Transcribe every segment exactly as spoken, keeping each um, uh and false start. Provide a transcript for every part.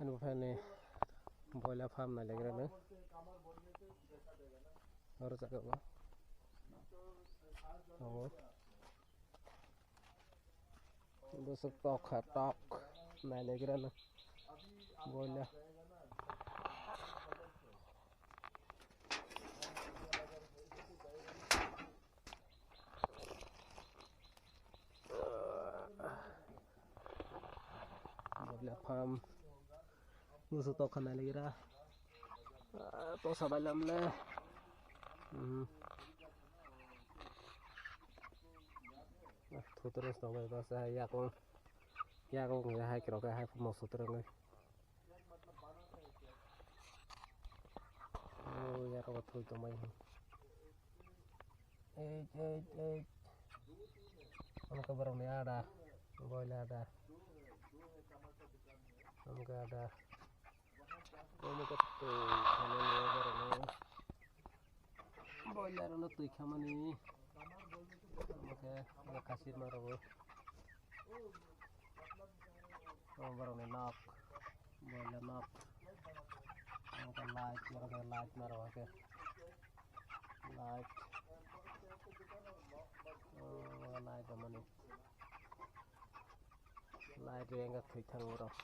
Ani buphani boila farm nailagrano. Oro jaga bo. Abo. Bwswk tok kha, tok. Nailagrano. Boila. Boila farm. Bwswk tok kha nailagra. Ah, to sabai lamle. Hmm. Ah, thutrang song bai basa yakung. Yakung ya hai kro ka hai mo sutrang. Oh, ya ko thui to mai. Ei, ei, ei. Omo khe borokni ada, boila ada. Omo khe ada. Omo khe twi khamani borokno. Boila rokno twi khamani. Omo khe kasirma rogo. Omo borokni nok. Boila nok. Omo khe light, borok khe light maro khe. Light. Oh, light mani. Light rengga thwi thango borok.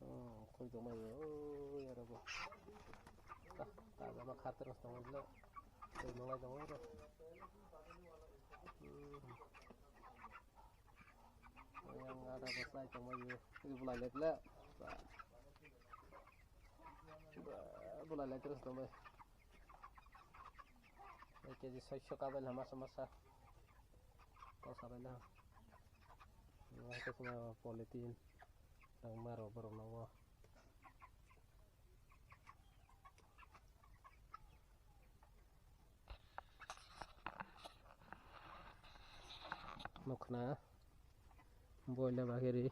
Oh, khoi tongmani. Oh, yaro bo. Ta, ta jama khatar tongo le. Twi nonglai tongo ro. Hmm. Yang ada bosai tongmani. Ini bulai le le. Ba. Ba, bulai le terus tongmani. Ek keji soiso kabai lama sama sa. Kok sabai na. Ini aku cuma politin. Tang maro borok nogo. Nukna. Boila bagiri.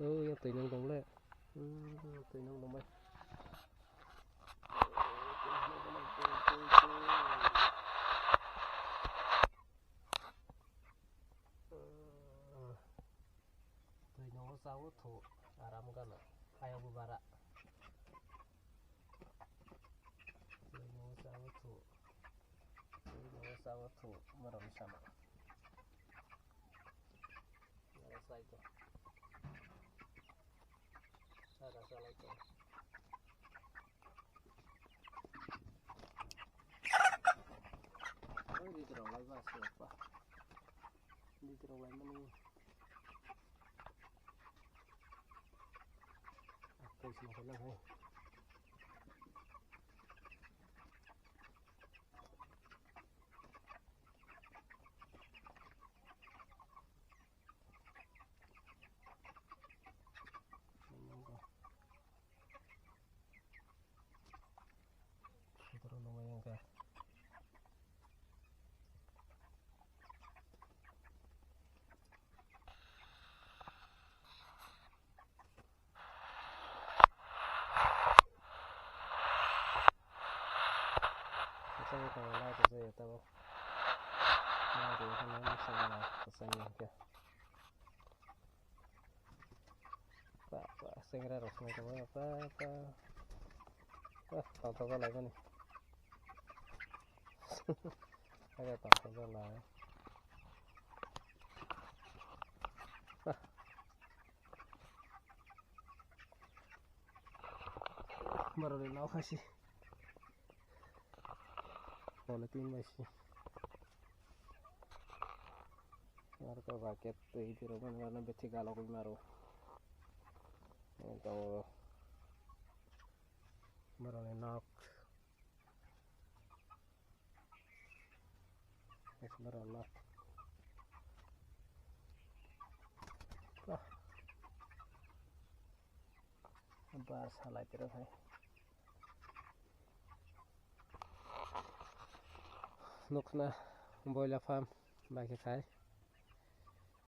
Oh, ya twi nang dong le. Hmm, twi nang dong bai. Twi nongo chawo thu aram gana. Kaya bu bara. Twi nongo chawo thu. Twi nongo chawo thu. Maram sama. Sara salai to. Oi, di terong lai ba, siapa? Di terong lai mani. Aku sih makan lah, hai. Asai tamo light asai tamo. Light asai tamo, asai tamo. Pa pa, sengra rok swnai tamo, pa pa. Pa pa pa lai mani. Aga pa pa lai. Pa. Borok ni nok hai se. Polythene bai se. Aro to bucket twi twi rok mani mano bithi galogwi maro. Ento borok ni nok. Borok nok. Bah. Bar salai tiro hai. Nukna boila farm bai khe khai.